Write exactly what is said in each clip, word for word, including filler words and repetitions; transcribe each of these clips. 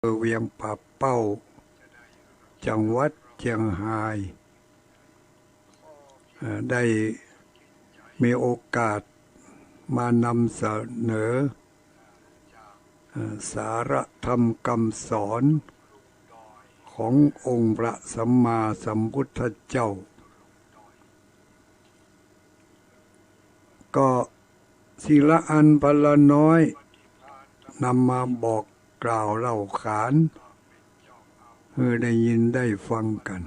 อำเภอเวียงป่าเป้า จังหวัดเจียงฮาย เอ่อ ได้มีโอกาสมานำเสนอ เอ่อ สาระธรรมคำสอนขององค์พระสัมมาสัมพุทธเจ้า ก็สิ่งละอันพันละน้อย นำมาบอกกล่าวเล่าขาน หื้อได้ยินได้ฟังกั๋น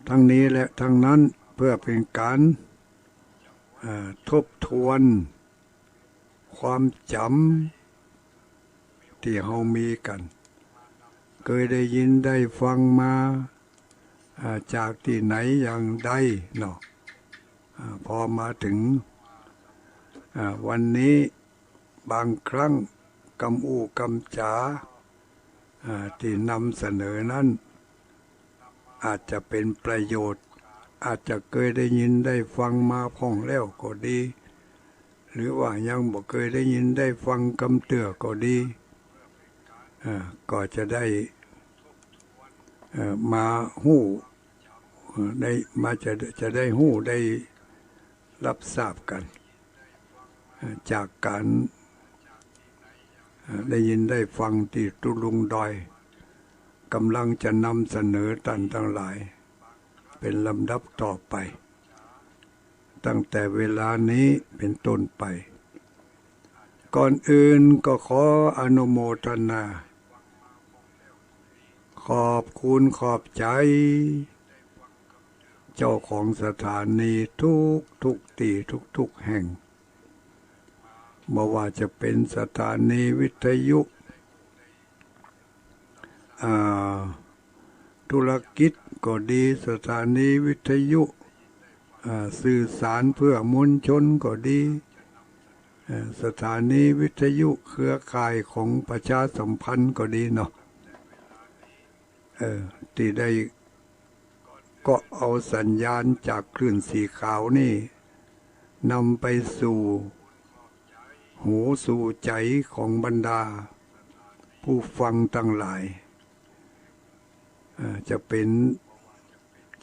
ทั้งนี้และทั้งนั้นเพื่อเป๋นก๋าน เอ่อ ทบทวนความจ๋ำตี้เฮามีกั๋น เกยได้ยินได้ฟังมา อ่า จากตี้ไหนอย่างใดเนาะ อ่า พอมาเถิง อ่า วันนี้บางครั้งกำอู้กำจ๋า อ่า ตี้นำเสนอนั้น อาจจะเป๋นประโยชน์ อาจจะเกยได้ยินได้ฟังมาพ่องแล้วก็ดี หรือว่ายังบ่เกยได้ยินได้ฟังกำเตื้อก็ดี อ่า ก็จะได้ เอ่อ มาฮู้ เอ่อ ได้ มาจะ จะได้ฮู้ได้รับทราบกั๋น เอ่อ จากก๋าน เอ่อ ได้ยินได้ฟังตี้ตุ๊ลุงดอย ก่ำลังจะนำเสนอต้านตังหลาย เป๋นลำดับต่อไป ตั้งแต่เวลานี้เป๋นต้นไป ก่อนอื่นก็ขออนุโมทนา ขอบคุณขอบใจ๋ เจ้าของสถานีทุกๆ ตี้ทุกๆ แห่ง บ่ว่าจะเป๋นสถานีวิทยุ อ่า ธุรกิจก็ดี สถานีวิทยุ อ่า สื่อสารเพื่อมวลชนก็ดี เอ่อ สถานีวิทยุเครือข่ายของประชาสัมพันธ์ก็ดีเนาะ เอ่อ ตี้ได้ก็เอาสัญญาณจากคลื่นสีขาวนี่ นำไปสู่หูสู่ใจ๋ของบรรดาผู้ฟังตังหลาย เอ่อ จะเป๋น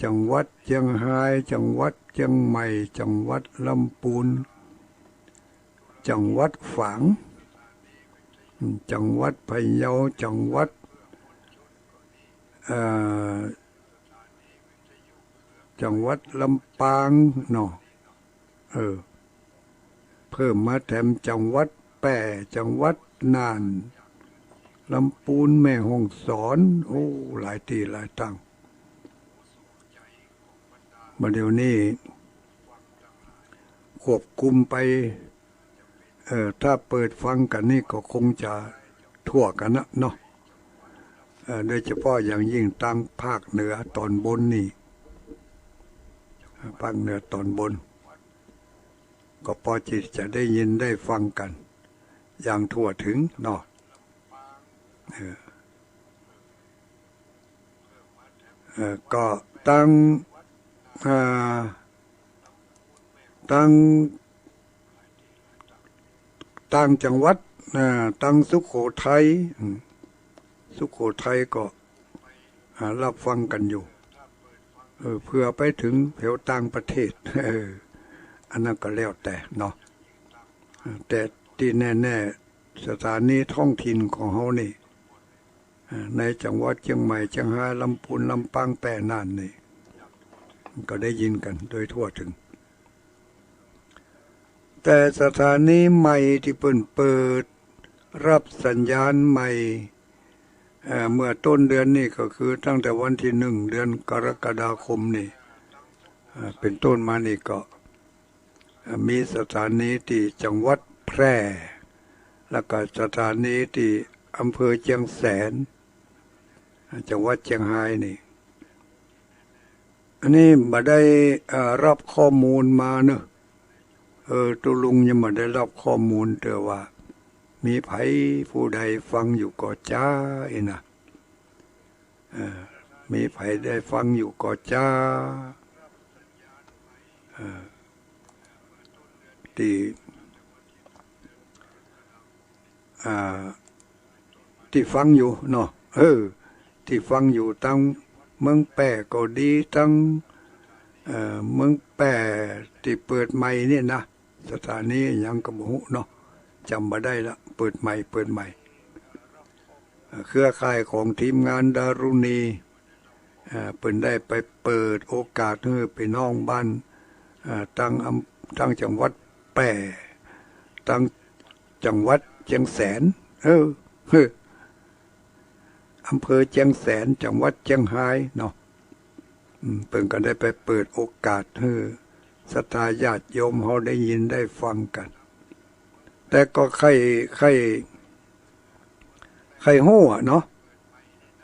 จังหวัดเจียงฮาย จังหวัดเจียงใหม่ จังหวัดลำปูน จังหวัดฝาง อืม จังหวัดพะเยา จังหวัด เอ่อ จังหวัดลำปางเนาะ เออ เพิ่มมาแถมจังหวัดแป้ จังหวัดน่าน ลำปูน แม่ฮ่องสอน โอ้ หลายตี้หลายตัง บ่าเดี่ยวนี้ควบคุมไป เอ่อ ถ้าเปิดฟังกั๋นนี่ก็คงจะทั่วกั๋นนะเนาะ เอ่อ โดยเฉพาะอย่างยิ่งตางภาคเหนือต๋อนบนนี่ ภาคเหนือต๋อนบน ก็ปอจะ จะได้ยินได้ฟังกั๋นอย่างทั่วถึงเนาะ เออ เอ่อ ก็ตาง อ่า ตาง ต่างจังหวัด อ่า ตางสุโขทัย อืม สุโขทัยก็ อ่า ฮับฟังกั๋นอยู่ เออ เผื่อไปเถิงแถวต่างประเทศ เออ อันนั้นก็แล้วแต่เนาะ อ่า แต่ตี้แน่ๆ สถานีท้องถิ่นของเฮานี่ อ่า ในจังหวัดเจียงใหม่ เจียงฮาย ลำปูน ลำปาง แป้ น่านนี่ ก็ได้ยินกั๋นโดยทั่วถึง แต่สถานีใหม่ตี้เปิ้นเปิดฮับสัญญาณใหม่ เอ่อ เมื่อต้นเดือนนี่ก็คือตั้งแต่วันตี้หนึ่ง เดือนกรกฎาคมนี่ เอ่อ เป๋นต้นมานี่ก็ มีสถานีตี้จังหวัดแพร่ แล้วก็สถานีตี้อำเภอเจียงแสน จังหวัดเจียงฮายนี่ อันนี้บ่ได้ เอ่อ ฮับข้อมูลมาเนาะ เออ ตุ๊ลุงยังบ่ได้ฮับข้อมูลเตื้อว่า มีใผผู้ใดฟังอยู่ก่อจ๊าอี้นะ เอ่อ มีใผได้ฟังอยู่ก่อจ๊า เอ่อ ตี้ อ่า ตี้ฟังอยู่เนาะ เออ ตี้ฟังอยู่ตังเมืองแป้ก็ดี ตัง เอ่อ เมืองแป้ตี้เปิดใหม่นี่นะ สถานีหยังก็บ่ฮู้เนาะ จ๋ำบ่ได้ละ เปิดใหม่ เปิดใหม่ เอ่อ เครือข่ายของทีมงานดารุณี เอ่อ เปิ้นได้ไปเปิดโอกาสหื้อปี้น้องบ้าน เอ่อ ตังอำ ตังจังหวัดแป้ ตังจังหวัดเจียงแสน เออ เฮ้อ อำเภอเจียงแสน จังหวัดเจียงฮายเนาะ อืม เปิ้นก็ได้ไปเปิดโอกาสหื้อศรัทธาญาติโยมเฮาได้ยินได้ฟังกั๋น แต่ก็ใค่ ใค่ ใค่ฮู้อะเนาะ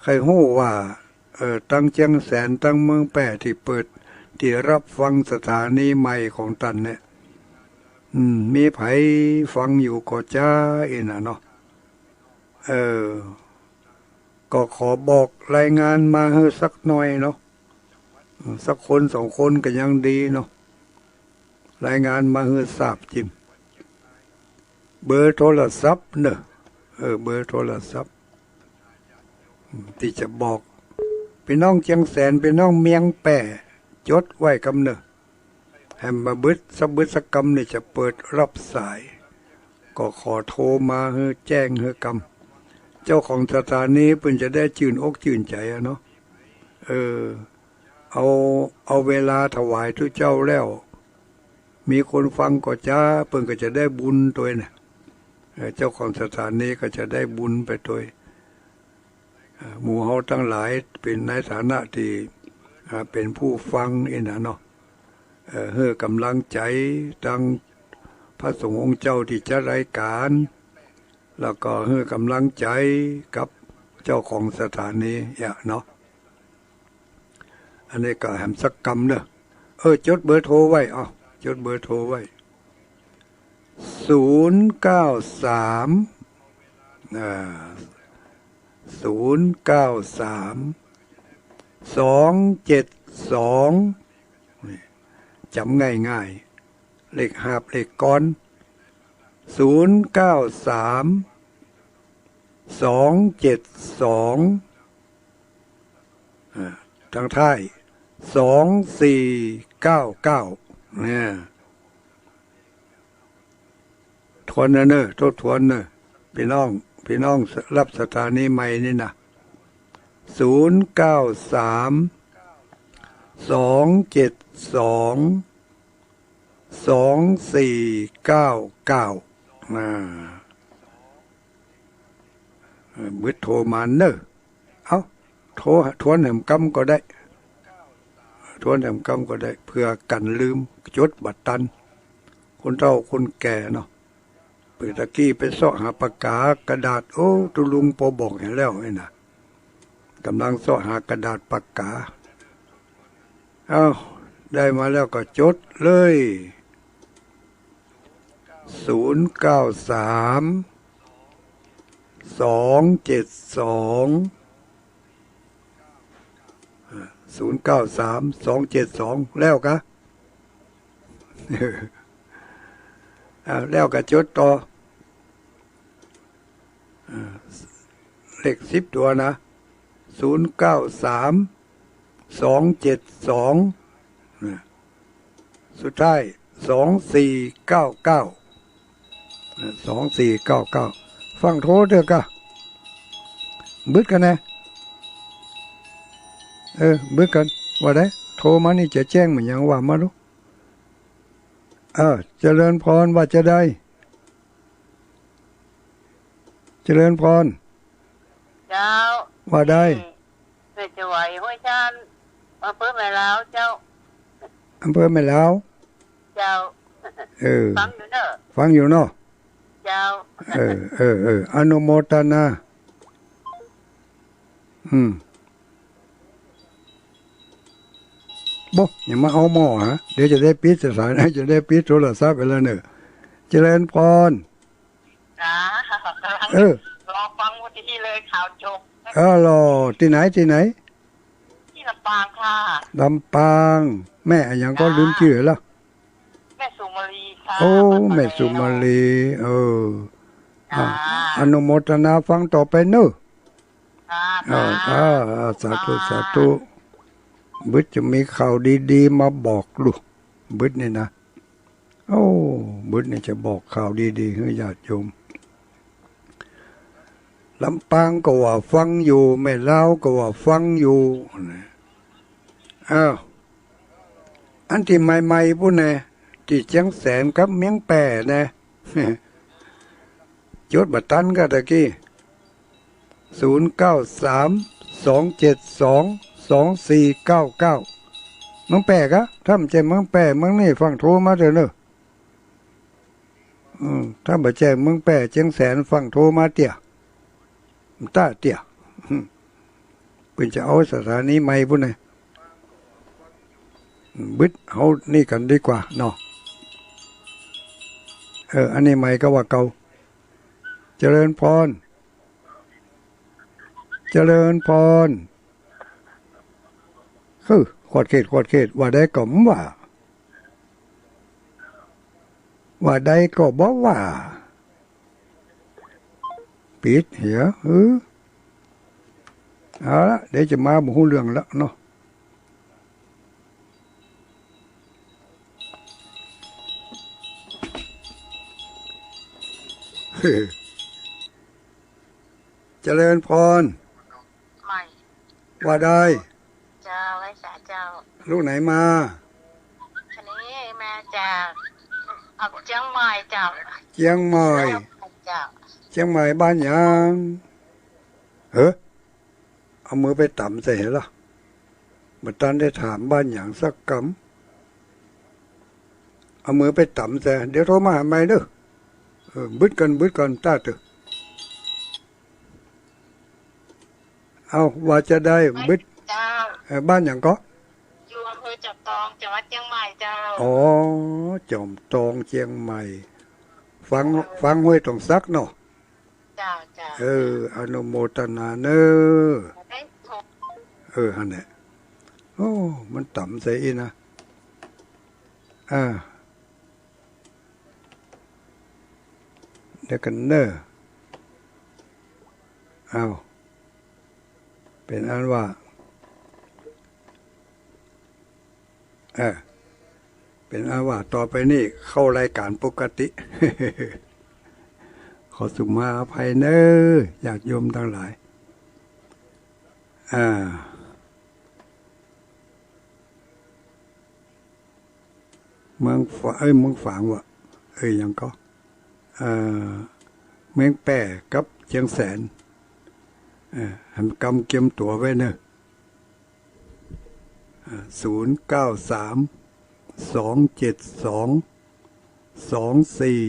ใค่ฮู้ว่า เอ่อ ตังเจียงแสน ตังเมืองแป้ตี้เปิด ตี้ฮับฟังสถานีใหม่ของต้านเนี่ย อืม มีใผฟังอยู่ก่อจ๊าอี้น่ะเนาะ เออ ก็ขอบอกรายงานมาหื้อสักหน่อยเนาะ อืม สักคนสองคนก็ยังดีเนาะ รายงานมาหื้อทราบจิ่ม เบอร์โทรศัพท์เนาะ เออ เบอร์โทรศัพท์ อืม ตี้จะบอก ปี้น้องเจียงแสน ปี้น้องเมืองแป้ จดไว้กำเนาะ แหมบ่าบึดสักบึดสักกำนี่จะเปิดฮับสาย ก็ขอโทรมาหื้อแจ้งหื้อกำ เจ้าของสถานีเปิ้นจะได้จื้นอกจื้นใจ๋อะเนาะ เออ เอา เอาเวลาถวายตุ๊เจ้าแล้ว มีคนฟังก่อจ๊า เปิ้นก็จะได้บุญตวยน่ะ เออ เจ้าของสถานีก็จะได้บุญไปตวย เอ่อ หมู่เฮาตังหลายเป๋นในฐานะตี้ อ่า เป๋นผู้ฟังอี้น่ะเนาะ เอ่อ หื้อกำลังใจ๋ตังพระสงฆ์องค์เจ้าตี้จัดรายก๋าน แล้วก็หื้อกำลังใจ๋กับเจ้าของสถานีอะเนาะ อันนี้ก็แหมสักกำเนาะ เออ จดเบอร์โทรไว้ เอา จดเบอร์โทรไว้ ศูนย์เก้าสาม อ่า ศูนย์เก้าสาม สองเจ็ดสอง นี่ จ๋ำง่ายๆ เลขหาบเลขกร ศูนย์เก้าสาม สองเจ็ดสอง อ่า ตังท้าย สองสี่เก้าเก้า เนี่ย ทวนเนาะ เนาะ ทบทวนเนาะ ปี้น้อง ปี้น้องฮับสถานีใหม่นี่นะ ศูนย์เก้าสาม สองเจ็ดสอง สองสี่เก้าเก้า อ่า เออ เบอร์โทรมาเนาะ เอ้า โทร ทวนแหมกำก็ได้ ทวนแหมกำก็ได้ เปื้อกั๋นลืม จดบ่ตัน คนเฒ่าคนแก่เนาะ เปื้อตะกี้ไปเซาะหาปากกากระดาษ โอ้ ตุ๊ลุงปอบอกหื้อแล้วนี่นะ ก่ำลังเซาะหากระดาษปากกา เอ้า ได้มาแล้วก็จดเลย ศูนย์เก้าสาม สองเจ็ดสอง ศูนย์เก้าสาม สองเจ็ดสอง แล้วกะ อ่า แล้วกะจดต่อ อ่า เลขสิบตั๋วนะ ศูนย์เก้าสาม สองเจ็ดสอง นะ สุดท้าย สองสี่เก้าเก้า นะ สองสี่เก้าเก้า ฟั่งโทรเต๊อะกะ บึดกั๋นแน่ เออ บึดกั๋น ว่าใด โทรมานี่จะแจ้งเหมือนหยัง ว่ามาดู เออ เจริญพร ว่าจาใด เจริญพร เจ้า ว่าใด อืม แม่สวัย ห้วยชาน อำเภอแม่ลาว เจ้า อำเภอแม่ลาว เจ้า เออ ฟังอยู่เนาะ ฟังอยู่เนาะ เจ้า เออ เออ เออ อนุโมทนา อืม บ่ อย่ามาเอาหม้อฮะ เดี๋ยวจะได้ปิดสถานะ จะได้ปิดโทรศัพท์ไปแล้วเนาะ เจริญพร จ้า กำลัง เออ รอฟังพอดีเลย ข่าวจบ เออ รอ ตี้ไหน ตี้ไหน ตี้ลำปางค่ะ ลำปาง แม่อะหยังก็ จ้า ลืมจื้อแล้ว แม่สุมาลีค่ะ โอ้ บ้านป่าแล แม่สุมาลี เออ อ่า อนุโมทนาฟังต่อไปเนาะ อ่า อ่า สาธุ สาธุ บึดจะมีข่าวดีๆ มาบอกลูก บึดนี่นะ โอ้ บึดนี่จะบอกข่าวดีๆ หื้อญาติโยม ลำปางก็ว่าฟังอยู่ แม่ลาวก็ว่าฟังอยู่ อ้าว อันตี้ใหม่ๆ ปู้นแน่ ตี้เจียงแสนกับเมียงแป้แน่ จดบ่ตันก้าตะกี้ ศูนย์เก้าสาม สองเจ็ดสอง สองสี่เก้าเก้า เมืองแป้ก้า ถ้าบ่ใจ้เมืองแป้ เมืองนี้ฟั่งโทรมาเต๊อะเนาะ อืม ถ้าบ่ใจ้เมืองแป้เจียงแสนฟั่งโทรมาเตี้ย ต้าเตี้ย อืม เปิ้นจะเอาสถานีใหม่ปู้นแน่ อืม บึดเฮานี่กั๋นดีกว่าเนาะ เออ อันนี้ใหม่ก้าว่าเก่า เจริญพร เจริญพร คือ ขอดเขต ขอดเขต ว่าได้ก็บ่ว่า ว่าได้ก็บ่ว่า ปิดเหีย เออ เอาละ เดี๋ยวจะมาบ่ฮู้เรื่องละเนาะ เจริญพร ใหม่ ว่าได้ เจ้า ไหว้สาเจ้า ลูกไหนมา อันนี้มาจาก ออกเจียงใหม่เจ้า เจียงใหม่ เจ้า เจียงใหม่บ้านหยัง เฮ้อ เอามือไปตำใส่เหรอ บ่ตันได้ถามบ้านหยังสักกำ เอามือไปตำใส่ เดี๋ยวโทรมาหาใหม่เด้อ เออ บึดก่อน บึดก่อน ต้าเต๊อะ เอา ว่าจะได้ บึด เจ้า เอ่อ บ้านหยังก็ อยู่อำเภอจอมตอง จังหวัดเจียงใหม่เจ้า อ๋อ จอมตอง เจียงใหม่ ฟัง ฟังห้วยตองสักเนาะ เจ้า เจ้า เออ อนุโมทนาเน้อ ได้ถูก เออ หั่นแหละ โอ้ มันตำใส่อี้นะ อ่า เดี๋ยวก่อนเน้อ อ้าว เป๋นอันว่า เออ เป๋นอันว่าต่อไปนี้เข้ารายการปกติ ขอสุมาอภัยเน้อ ญาติโยมตังหลาย อ่า เมืองฝา เอ้ย เมืองฝางวะ เอ้ย หยังก็ เอ่อ เมืองแป้กับเจียงแสน เอ่อ หันกำเกียมตั๋วไว้เนอะ เอ่อ ศูนย์เก้าสาม สองเจ็ดสอง สองสี่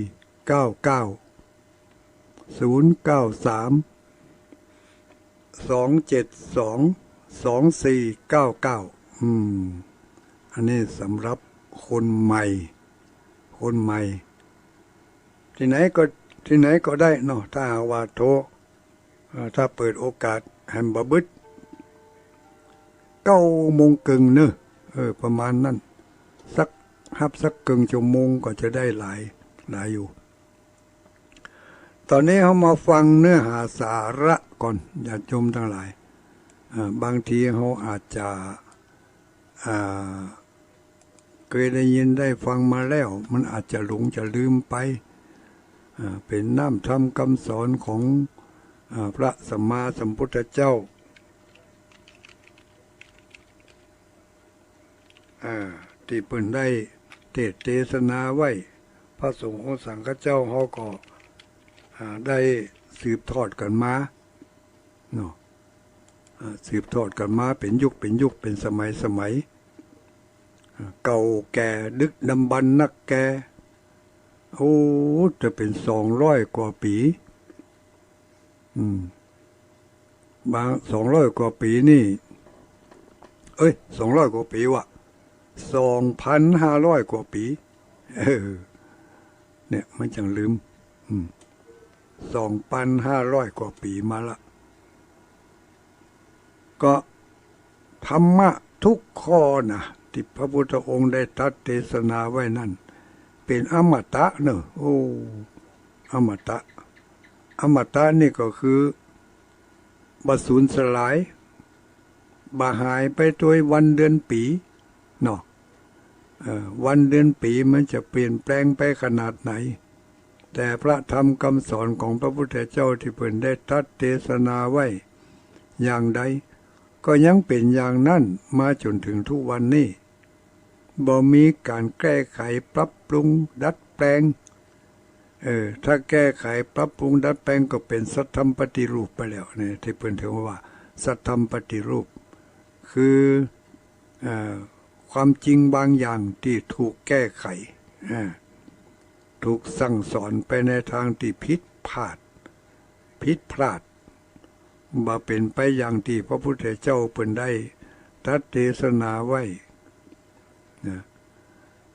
เก้าเก้า ศูนย์เก้าสาม สองเจ็ดสอง สองสี่เก้าเก้า อืม อันนี้สำหรับคนใหม่ คนใหม่ ตี้ไหนก็ ตี้ไหนก็ได้เนาะ ถ้าหากว่าโทร เอ่อ ถ้าเปิดโอกาสแหมบ่บึด เก้าโมงเกิ่งเนอะ เออ ประมาณนั้น สัก ฮับสักเกิ่งชั่วโมงก็จะได้หลาย หลายอยู่ ต๋อนนี้เฮามาฟังเนื้อหาสาระก่อน ญาติโยมตังหลาย เอ่อ บางทีเฮาอาจจะ อ่า เกยได้ยินได้ฟังมาแล้ว มันอาจจะหลงจะลืมไป อ่า เป๋นน้ำธรรมกำสอนของ อ่า พระสัมมาสัมพุทธเจ้า อ่า ตี้เปิ้นได้เตสน์เตสนาไว้ พระสงฆ์องค์สังฆเจ้าเฮาก็ อ่า ได้สืบทอดกั๋นมา เนาะ อ่า สืบทอดกั๋นมาเป๋นยุคเป๋นยุค เป๋นสมัยสมัย อ่า เก่าแก่ดึกดำบรรพ์นักแก โอ้ จะเป๋นสองร้อยกว่าปี๋ อืม บาง สองร้อยกว่าปี๋นี่ เอ้ย สองร้อยกว่าปี๋วะ สองพันห้าร้อยกว่าปี๋ เออ เนี่ย มันจังลืม อืม สองพันห้าร้อยกว่าปี๋มาละ ก็ธรรมะทุกข้อนะ ตี้พระพุทธองค์ได้ตรัสเตสนาไว้นั้น เป๋นอมตะเนอะ โอ้ อมตะ อมตะนี่ก็คือบ่สูญสลาย บ่หายไปตวยวันเดือนปี๋เนาะ เออ วันเดือนปี๋มันจะเปลี่ยนแปลงไปขนาดไหน แต่พระธรรมกำสอนของพระพุทธเจ้าตี้เปิ้นได้ตรัสเตสนาไว้อย่างใด ก็ยังเป๋นอย่างนั้นมาจ๋นเถิงทุกวันนี้ บ่มีก๋านแก้ไขปรับปรุงดัดแปลง เออ ถ้าแก้ไขปรับปรุงดัดแปลงก็เป๋นสัทธรรมปฏิรูปไปแล้วเนี่ย ตี้เปิ้นเถิงว่าสัทธรรมปฏิรูป คือ เอ่อ ความจริงบางอย่างตี้ถูกแก้ไข เอ่อ ถูกสั่งสอนไปในตางตี้ผิดพลาด ผิดพลาด บ่เป๋นไปอย่างตี้พระพุทธเจ้าเปิ้นได้ตรัสเตสนาไว้นะ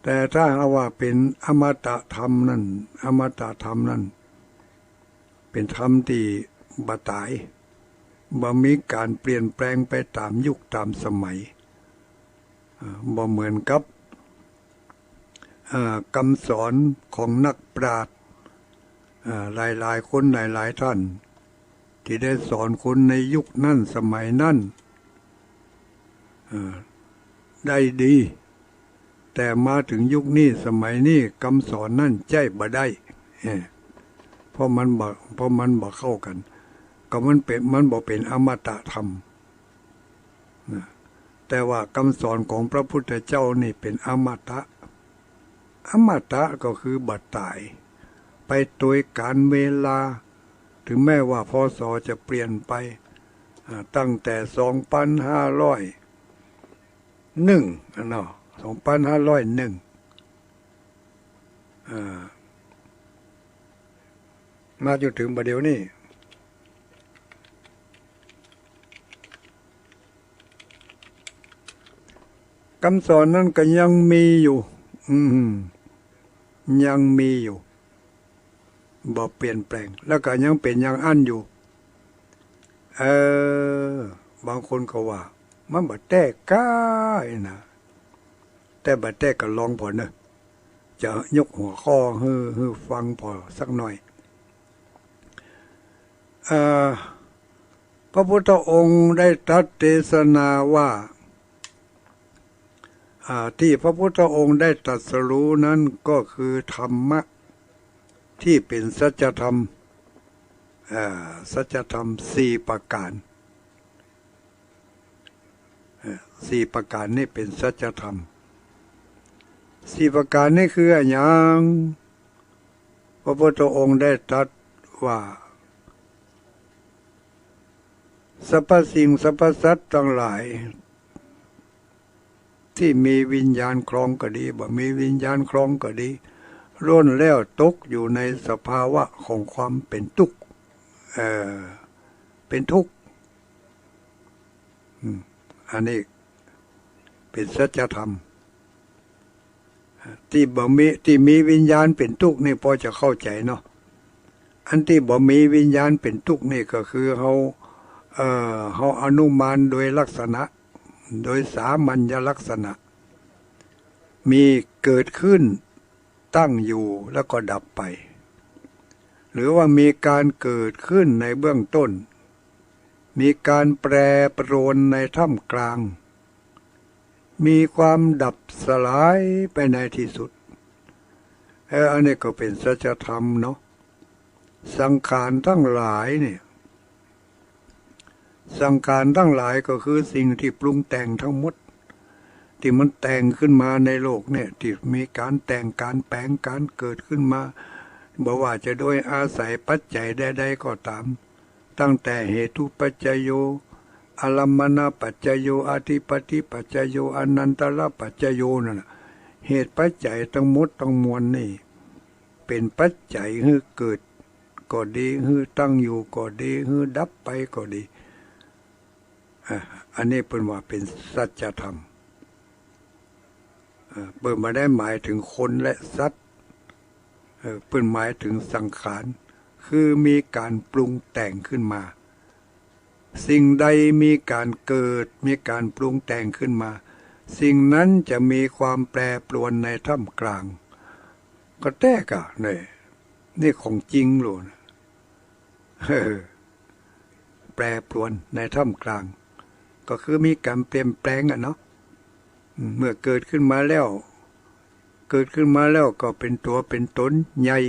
แต่ถ้าหากว่าเป๋นอมตะธรรมนั้น อมตะธรรมนั้น เป๋นธรรมตี้บ่ต๋าย บ่มีก๋านเปลี่ยนแปลงไปต๋ามยุคต๋ามสมัย อ่า บ่เหมือนกับ อ่า กำสอนของนักปราชญ์ อ่า หลายๆ คนหลายๆ ท่าน ตี้ได้สอนคนในยุคนั้นสมัยนั้น อ่า ได้ดี แต่มาเถิงยุคนี้สมัยนี้กำสอนนั้นใจ๊บ่ได้ เออ เพราะมันบ่ เพราะมันบ่เข้ากั๋น ก็มันเป๋น มันบ่เป๋นอมตะธรรมนะ แต่ว่ากำสอนของพระพุทธเจ้านี่เป๋นอมตะ อมตะก็คือบ่ต๋าย ไปตวยกาลเวลา เถิงแม้ว่า พ.ศ. จะเปลี่ยนไป อ่า ตั้งแต่ สองปันห้าร้อยหนึ่ง อะเนาะ สองปันห้าร้อยหนึ่ง อ่า มาจ๋นเถิงบ่าเดี่ยวนี้ กำสอนนั้นก็ยังมีอยู่ อืม ยังมีอยู่ บ่เปลี่ยนแปลง แล้วก็ยังเป๋นอย่างอั้นอยู่ เออ บางคนก็ว่า มันบ่แต๊ก้านะ แต่บ่แต๊ก็ลองผ่อเน่อ จะยกหัวข้อหื้อ หื้อฟังผ่อสักหน่อย เอ่อ พระพุทธองค์ได้ตรัสเตสนาว่า อ่า ตี้พระพุทธองค์ได้ตรัสรู้นั้นก็คือธรรมะตี้เป๋นสัจธรรม อ่า สัจธรรมสี่ประก๋าน เอ่อ สี่ประก๋านนี้เป๋นสัจธรรม สี่ประก๋านนี้คืออะหยัง พระพุทธองค์ได้ตรัสว่า สรรพสิ่งสรรพสัตว์ตังหลาย ตี้มีวิญญาณครองก็ดี บ่มีวิญญาณครองก็ดี ล้วนแล้วตกอยู่ในสภาวะของความเป๋นตุ๊กข์ เอ่อ เป๋นทุกข์ อืม อันนี้เป๋นสัจธรรม ตี้บ่มี ตี้มีวิญญาณเป๋นตุ๊กข์นี่พอจะเข้าใจ๋เนาะ อันตี้บ่มีวิญญาณเป๋นตุ๊กข์นี่ก็คือเฮา เอ่อ เฮาอนุมานโดยลักษณะ โดยสามัญลักษณะ มีเกิดขึ้น ตั้งอยู่แล้วก็ดับไป หรือว่ามีก๋านเกิดขึ้นในเบื้องต้น มีก๋านแปรปรวนในท่ามกลาง มีความดับสลายไปในตี้สุด เออ อันนี้ก็เป๋นสัจธรรมเนาะ สังขารตังหลายเนี่ย สังขารตังหลายก็คือสิ่งตี้ปรุงแต่งตังหมด ตี้มันแต่งขึ้นมาในโลกเนี่ย ตี้มีก๋านแต่ง ก๋านแป๋ง ก๋านเกิดขึ้นมา บ่ว่าจะโดยอาศัยปัจจัยใดๆ ก็ต๋าม ตั้งแต่เหตุปัจจโย อารัมมณปัจจโย อธิปติปัจจโย อนันตรปัจจโย นั่นน่ะ เหตุปัจจัยตังหมดตังมวลนี่ เป๋นปัจจัยหื้อเกิดก็ดี หื้อตั้งอยู่ก็ดี หื้อดับไปก็ดี อ่ะ อันนี้เปิ้นว่าเป๋นสัจธรรม เอ่อ เปิ้นบ่ได้หมายเถิงคนและสัตว์ เอ่อ เปิ้นหมายเถิงสังขาร คือมีก๋านปรุงแต่งขึ้นมา สิ่งใดมีก๋านเกิด มีก๋านปรุงแต่งขึ้นมา สิ่งนั้นจะมีความแปรปรวนในท่ามกลาง ก็แต๊ก้า นี่ นี่ของจริงโลดนะ แปรปรวนในท่ามกลาง ก็คือมีก๋านเปลี่ยนแปลงอะเนาะ อืม เมื่อเกิดขึ้นมาแล้ว เกิดขึ้นมาแล้วก็เป๋นตั๋วเป๋นต๋น ใหญ่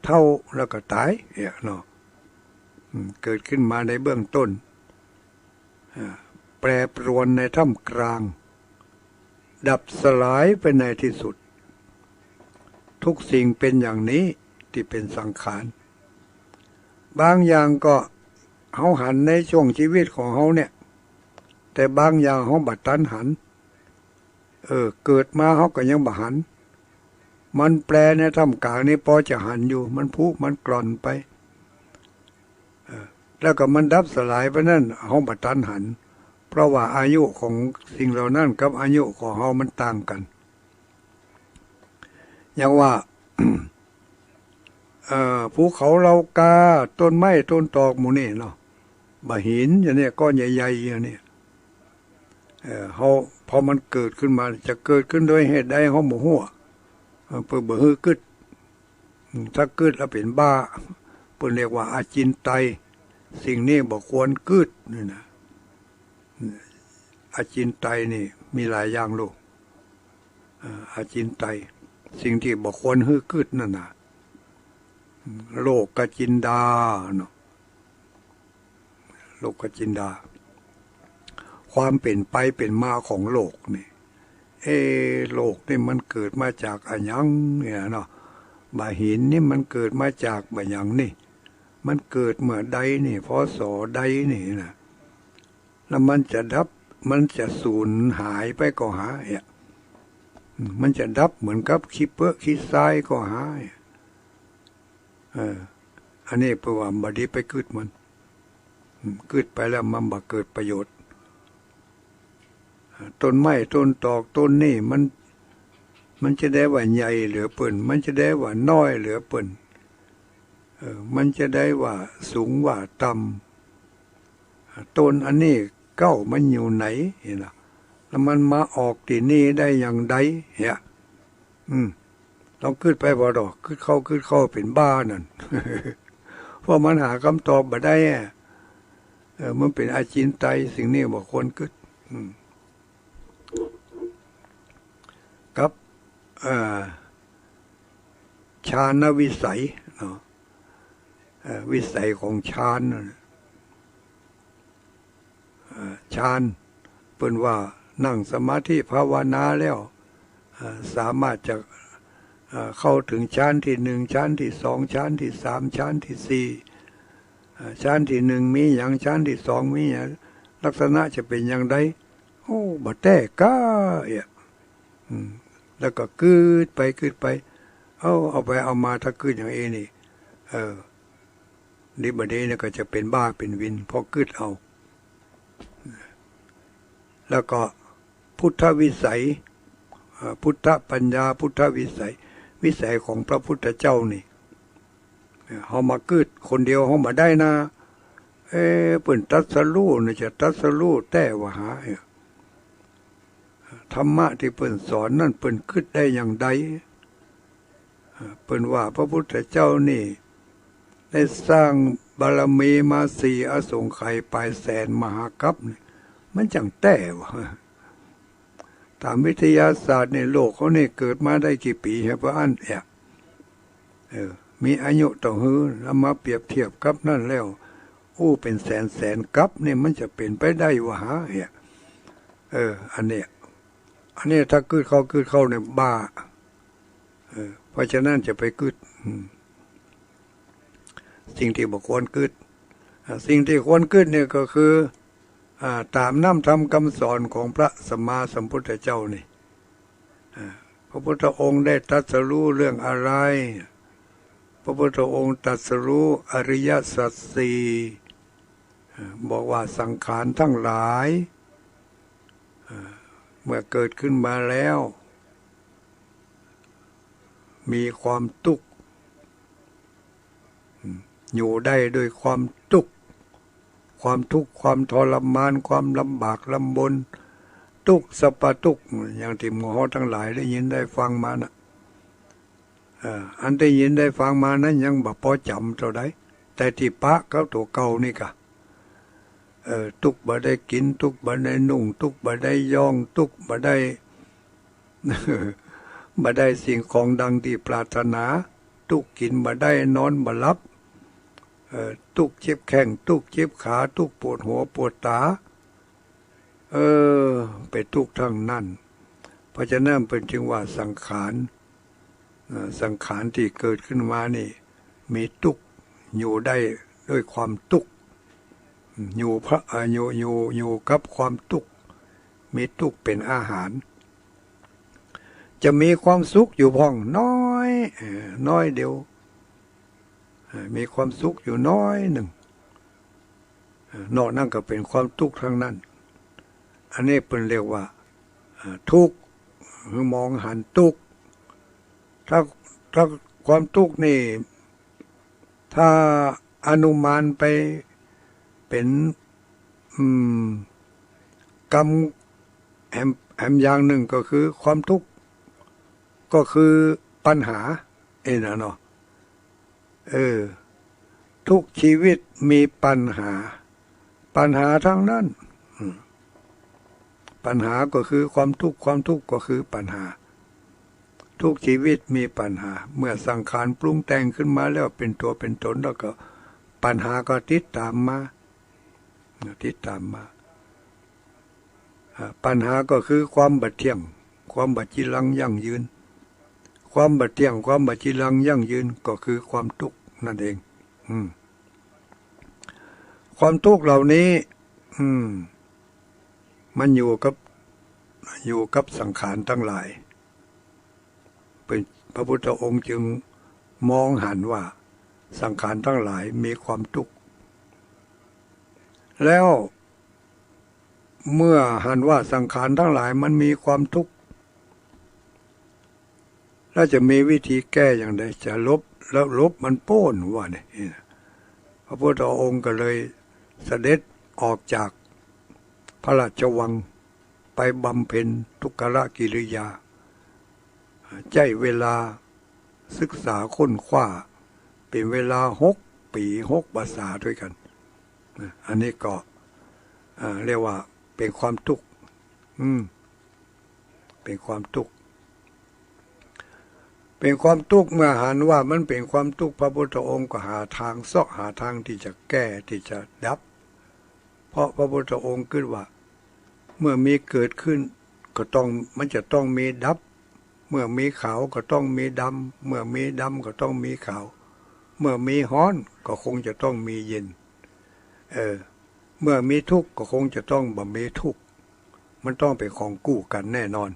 เฒ่า แล้วก็ต๋าย เนี่ยเนาะ อืม เกิดขึ้นมาในเบื้องต้น อ่า แปรปรวนในท่ามกลาง ดับสลายไปในที่สุด ทุกสิ่งเป๋นอย่างนี้ ตี้เป๋นสังขาร บางอย่างก็เฮาหันในช่วงชีวิตของเฮาเนี่ย แต่บางอย่างเฮาบ่ตันหัน เออ เกิดมาเฮาก็ยังบ่หัน มันแปรในท่ามกลางนี้ปอจะหันอยู่ มันผุมันกร่อนไป เออ แล้วก็มันดับสลายไปนั้น เฮาบ่ตันหัน เพราะว่าอายุของสิ่งเหล่านั้นกับอายุของเฮามันต่างกั๋น อย่างว่า เอ่อ ภูเขาเหล่ากา ต้นไม้ต้นตอกหมู่นี้เนาะ บ่าหินอย่างเนี้ย ก้อนใหญ่ๆ อย่างเนี้ย เอ่อ เฮา พอมันเกิดขึ้นมา จะเกิดขึ้นโดยเหตุใดเฮาบ่ฮู้ เอ่อ เปิ้นบ่หื้อกึ๊ด อืม ถ้ากึ๊ดแล้วเป๋นบ้า เปิ้นเรียกว่าอจินไตย สิ่งนี้บ่ควรกึ๊ดนี่นะ อจินไตยนี่มีหลายอย่างลูก เอ่อ อจินไตย สิ่งตี้บ่ควรหื้อกึ๊ดนั่นน่ะ โลกจินดาเนาะ โลกจินดา ความเป๋นไปเป๋นมาของโลกนี่ เอ๊ะ โลกนี่มันเกิดมาจากอะหยังเนี่ยเนาะ บ่าหินนี่มันเกิดมาจากบ่าหยังนี่ มันเกิดเมื่อใดนี่ พ.ศ. ใดนี่นะ แล้วมันจะดับ มันจะสูญหายไปก็หา เนี่ย อืม มันจะดับเหมือนกับขี้เปื้อขี้ทรายก็หา เนี่ย เออ อันนี้เปิ้นว่าบ่ดีไปกึ๊ดมัน อืม กึ๊ดไปแล้วมันบ่เกิดประโยชน์ ต้นไม้ต้นตอกต้นนี้มัน มันจะได้ว่าใหญ่เหลือเปิ้น มันจะได้ว่าน้อยเหลือเปิ้น เออ มันจะได้ว่าสูงว่าต่ำ ต้นอันนี้เก๊ามันอยู่ไหน หันน่ะ แล้วมันมาออกตี้นี่ได้อย่างใด เนี่ย อืม ลองกึ๊ดไปบ่ดอก กึ๊ดเข้ากึ๊ดเข้าเป๋นบ้านั่น เพราะมันหากำตอบบ่ได้อะ เออ มันเป๋นอจินไตย สิ่งนี้บ่ควรกึ๊ด อืม กับ เอ่อ ฌานวิสัยเนาะ เอ่อ วิสัยของฌานนั่นน่ะ เอ่อ ฌาน เปิ้นว่านั่งสมาธิภาวนาแล้ว เอ่อ สามารถจะ เอ่อ เข้าถึงฌานตี้หนึ่ง ฌานตี้สอง ฌานตี้สาม ฌานตี้สี่ เอ่อ ฌานตี้หนึ่งมีหยัง ฌานตี้สองมีหยัง ลักษณะจะเป๋นอย่างใด โอ้ บ่แต๊ก้าเอี้ย อืม แล้วก็กึ๊ดไปกึ๊ดไป เอา เอาไปเอามา ถ้ากึ๊ดอย่างอี้นี่ เออ ดีบ่ดีเนี่ยก็จะเป๋นบ้าเป๋นวิน เพราะกึ๊ดเอา แล้วก็พุทธวิสัย เอ่อ พุทธปัญญา พุทธวิสัย วิสัยของพระพุทธเจ้านี่ เฮามากึ๊ดคนเดียวเฮาบ่ได้นะ เอ๊ะ เปิ้นตรัสรู้น่ะจะตรัสรู้แต๊วะหา เอ๊ะ ธรรมะตี้เปิ้นสอนนั้นเปิ้นกึ๊ดได้อย่างใด เปิ้นว่าพระพุทธเจ้านี่ได้สร้างบารมีมาสี่อสงไขยปายแสนมหากัปนี่ มันจั่งแต๊วะ ต๋ามวิทยาศาสตร์นี่โลกเฮานี่เกิดมาได้กี่ปี๋ หื้อบ่อั้นแอะ เออ มีอายุเต้าหื้อ เอามาเปรียบเทียบกับนั้นแล้ว อู้ เป๋นแสนแสนกัปนี่มันจะเป๋นไปได้วะหา เนี่ย เออ อันเนี้ย อันเนี้ยถ้ากึ๊ดเข้ากึ๊ดเข้าเนี่ยบ้า เออ เพราะฉะนั้นจะไปกึ๊ด อืม สิ่งตี้บ่ควรกึ๊ด อ่า สิ่งตี้ควรกึ๊ดเนี่ยก็คือ อ่า ต๋ามน้ำธรรมกำสอนของพระสัมมาสัมพุทธเจ้านี่ อ่า พระพุทธองค์ได้ตรัสรู้เรื่องอะไร พระพุทธองค์ตรัสรู้อริยสัจสี่ อ่า บอกว่าสังขารทั้งหลาย อ่า เมื่อเกิดขึ้นมาแล้ว มีความตุ๊กข์ อืม อยู่ได้ด้วยความตุ๊กข์ ความทุกข์ ความทรมาน ความลำบากลำบน ตุ๊กข์สัพพะตุ๊กข์ อย่างตี้หมู่เฮาตังหลายได้ยินได้ฟังมาน่ะ เอ่อ อันได้ยินได้ฟังมานั้นยังบ่ปอจ๋ำเต้าใด แต่ตี้ปะกับตั๋วเก่านี่กะ เออ ตุ๊กบ่ได้กิ๋น ตุ๊กบ่ได้นุ่ง ตุ๊กบ่ได้ย้อง ตุ๊กบ่ได้ บ่ได้สิ่งของดังตี้ปรารถนา ตุ๊กกิ๋นบ่ได้ นอนบ่หลับ เออ ตุ๊กเจ็บแข้ง ตุ๊กเจ็บขา ตุ๊กปวดหัวปวดต๋า เออ เป๋นตุ๊กทั้งนั้น เพราะฉะนั้นเปิ้นจึงว่าสังขาร เอ่อ สังขารตี้เกิดขึ้นมานี่ มีตุ๊ก อยู่ได้ด้วยความตุ๊ก อยู่พะ เอ่อ อยู่ อยู่ อยู่กับความตุ๊ก มีตุ๊กเป๋นอาหาร จะมีความสุขอยู่พ่องน้อย เอ่อ น้อยเดียว เอ่อ มีความสุขอยู่น้อยนึ่ง เอ่อ นอกนั้นก็เป๋นความตุ๊กทั้งนั้น อันนี้เปิ้นเรียกว่า เอ่อ ทุกข์ คือมองหันตุ๊ก ถ้า ถ้าความตุ๊กนี่ ถ้าอนุมานไปเป๋น อืม กำแหม แหมอย่างนึ่งก็คือความตุ๊ก ก็คือปัญหา เอ็นะเนาะ เออ ทุกชีวิตมีปัญหา ปัญหาทั้งนั้น อืม ปัญหาก็คือความตุ๊ก ความตุ๊กก็คือปัญหา ทุกชีวิตมีปัญหา เมื่อสังขารปรุงแต่งขึ้นมาแล้วเป๋นตั๋วเป๋นต๋นแล้วก็ ปัญหาก็ติดต๋ามมา ติดต๋ามมา อ่า ปัญหาก็คือความบ่เที่ยง ความบ่จีรังยั่งยืน ความบ่เที่ยง ความบ่จีรังยั่งยืนก็คือความตุ๊กข์นั่นเอง อืม ความตุ๊กข์เหล่านี้ อืม มันอยู่กับ อยู่กับสังขารทั้งหลาย เปิ้น พระพุทธองค์จึงมองหันว่าสังขารทั้งหลายมีความตุ๊กข์ แล้วเมื่อหันว่าสังขารทั้งหลายมันมีความตุ๊กข์ แล้วจะมีวิธีแก้อย่างใด จะลบ แล้วลบมันโป๊นว่าเนี่ย พระพุทธองค์ก็เลยเสด็จออกจากพระราชวังไปบำเพ็ญทุกรกิริยา ใจ๊เวลาศึกษาค้นคว้าเป๋นเวลาหกปี๋ หกพรรษาด้วยกั๋น อันนี้ก็ อ่า เรียกว่าเป๋นความตุ๊กข์ อืม เป๋นความตุ๊กข์ เป๋นความตุ๊กข์ เมื่อหันว่ามันเป๋นความตุ๊กข์ พระพุทธองค์ก็หาตาง เซาะหาตางตี้จะแก้ ตี้จะดับ เพราะพระพุทธองค์กึ๊ดว่า เมื่อมีเกิดขึ้นก็ต้อง มันจะต้องมีดับ เมื่อมีขาวก็ต้องมีดำ เมื่อมีดำก็ต้องมีขาว เมื่อมีฮ้อนก็คงจะต้องมีเย็น เออ เมื่อมีทุกข์ก็คงจะต้องบ่มีทุกข์ มันต้องเป๋นของกู้กั๋นแน่นอน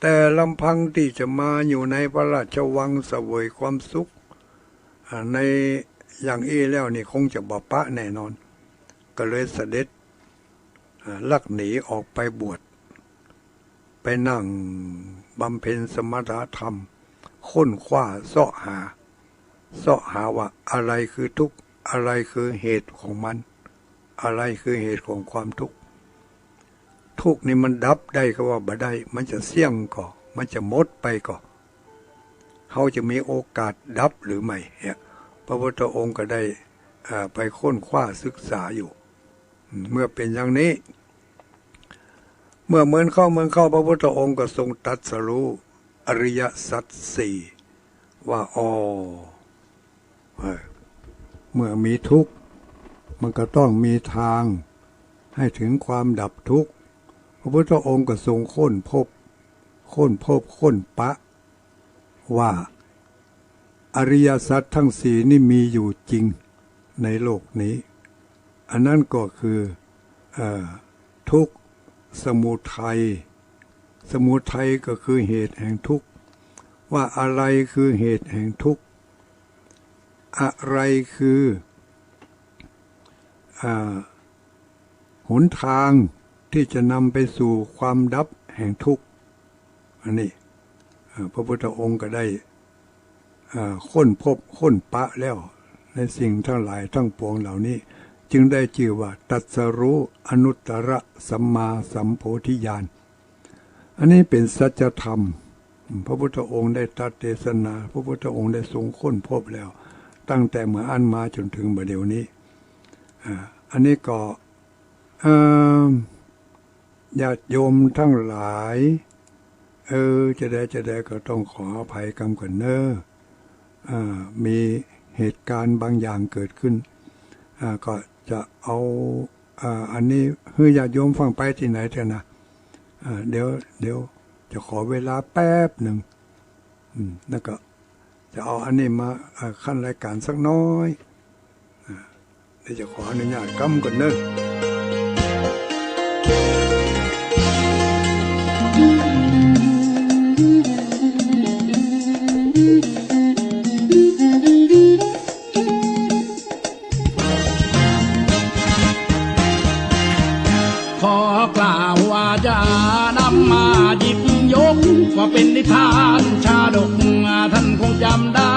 แต่ลำพังตี้จะมาอยู่ในพระราชวังเสวยความสุข อ่า ในอย่างอี้แล้วนี่คงจะบ่ปะแน่นอน ก็เลยเสด็จ อ่า ลักหนีออกไปบวช ไปนั่งบำเพ็ญสมถธรรม ค้นคว้าเซาะหา เซาะหาว่าอะไรคือทุกข์ อะไรคือเหตุของมัน อะไรคือเหตุของความทุกข์ ทุกข์นี่มันดับได้ก็ว่าบ่ได้ มันจะเสี้ยงก่อ มันจะหมดไปก่อ เฮาจะมีโอกาสดับหรือไม่เนี่ย พระพุทธองค์ก็ได้ เอ่อ ไปค้นคว้าศึกษาอยู่ เมื่อเป๋นอย่างนี้ เมื่อเมินเข้าเมินเข้า พระพุทธองค์ก็ทรงตรัสรู้อริยสัจสี่ ว่า อ๋อ เออ เมื่อมีทุกข์ มันก็ต้องมีตางให้เถิงความดับทุกข์ พระพุทธองค์ก็ทรงค้นพบ ค้นพบ ค้นปะ ว่าอริยสัจทั้งสี่นี่มีอยู่จริงในโลกนี้ อันนั้นก็คือ เอ่อ ทุกข์ สมุทัย สมุทัยก็คือเหตุแห่งทุกข์ ว่าอะไรคือเหตุแห่งทุกข์ อะไรคือ อ่า หนตางที่จะนำไปสู่ความดับแห่งทุกข์ อันนี้ เอ่อ พระพุทธองค์ก็ได้ เอ่อ ค้นพบค้นปะแล้ว ในสิ่งทั้งหลายทั้งปวงเหล่านี้ จึงได้จื้อว่าตรัสรู้อนุตตรสัมมาสัมโพธิญาณ อันนี้เป๋นสัจธรรม พระพุทธองค์ได้ตรัสเทศนา พระพุทธองค์ได้ทรงค้นพบแล้ว ตั้งแต่เมื่ออั้นมาจ๋นเถิงบ่าเดี่ยวนี้ อ่า อันนี้ก็ เอ่อ ญาติโยมตังหลาย เออ จะใดจะใดก็ต้องขออภัยกำก่อนเน่อ อ่า มีเหตุก๋ารณ์บางอย่างเกิดขึ้น อ่า ก็จะเอา อ่า อันนี้หื้อญาติโยมฟังไปตี้ไหนเต๊อะนะ อ่า เดี๋ยว เดี๋ยวจะขอเวลาแป๊บนึ่ง อืม แล้วก็จะเอาอันนี้มา อ่า ขั้นรายก๋านสักน้อย อ่า เดี๋ยวจะขออนุญาตกำก่อนเน่อ ขอกล่าววาจ๋านำมาหยิบยก ว่าเป๋นนิทานชาดก ต้านคงจ๋ำได้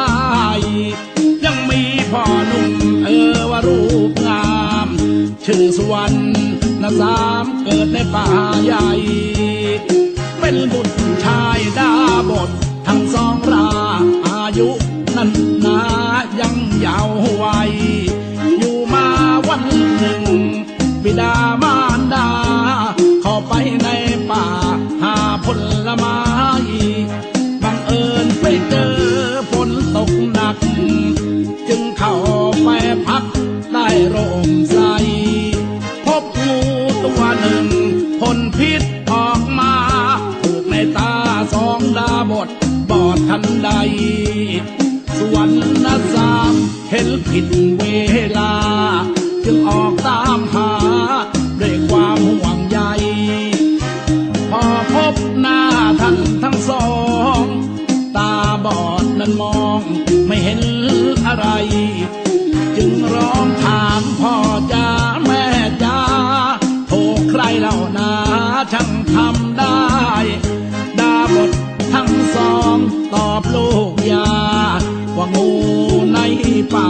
ยังมีพ่อหนุ่ม เออ ว่ารูปงาม จื้อสุวรรณสาม เกิดในป่าใหญ่ เป๋นบุตรชายดาบทตังสองรา อายุนั้นนายังเยาว์วัย อยู่มาวันนึ่ง บิดามารดา เข้าไปในป่าหาผลไม้ บังเอิญไปเจอฝนตกหนัก จึงเข้าไปพักใต้ร่มไทร พบงูตัวนึ่งพ่นพิษออกมา ผูกในต๋าสองดาบทบอดตันใด สุวรรณสาม เห็นผิดเวลา จึงออกต๋ามหาด้วยความห่วงใย พอพบหน้าต้านตังสอง ต๋าบอดนั้นมองไม่เห็นอะไร จึงร้องถามพ่อจ๋าแม่จ๋า โธ่ใครเล่านาช่างทำได้ ดาบทตังสองตอบลูกย่า ว่างูในป่า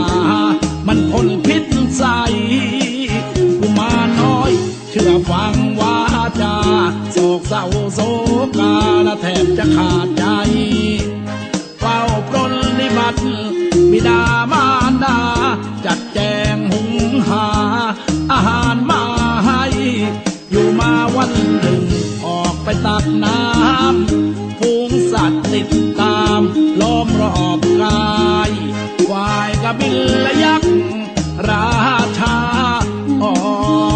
มันพ่นพิษใส่ กุมารน้อยเจื้อฟังวาจ๋า โศกเศร้าโศกาและแทบจะขาดใจ๋ เฝ้าปรนนิบัติบิดามารดา จัดแจงหุงหาอาหารมาให้ อยู่มาวันนึ่งออกไปตักน้ำ ฝูงสัตว์ติดต๋ามล้อมรอบกาย ฝ่ายกบิลยักษ์ราชา ออ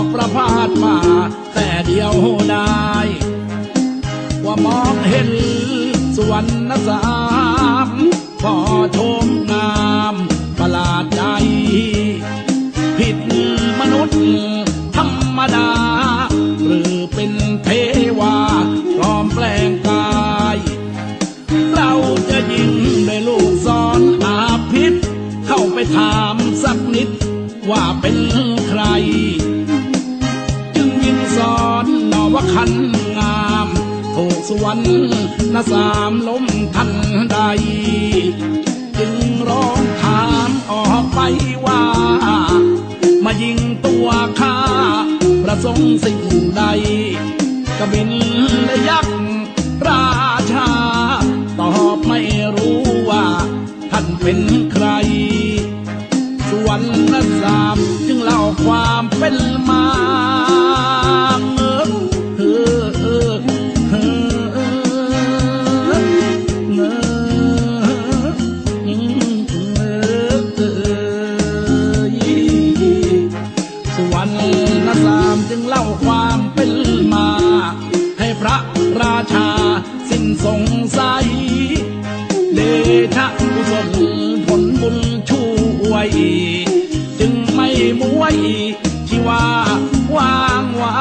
กประพาสป่าแต่เดียวดาย ว่ามองเห็นสุวรรณสาม ก็โฉมงามประหลาดใจ๋ ผิดมนุษย์ธรรมดา หรือเป๋นเทวาปลอมแปลงกาย เจ้าจะยิงด้วยลูกศรอาพิษ เข้าไปถามสักนิดว่าเป๋นใคร จึงยิงศรนวคันงาม ถูกสุวรรณสามล้มทันใด จึงร้องถามออกไปว่า มายิงตั๋วข้าประสงค์สิ่งใด กบิลยักษ์ราชา ตอบไม่รู้ว่าต้านเป๋นใคร สุวรรณสามจึงเล่าความเป๋นมา สุวรรณสามจึงเล่าความเป๋นมา ให้พระราชาสิ้นสงสัย เดชะกุศลผลบุญช่วย จึงไม่ม้วยชีวาว่างไว้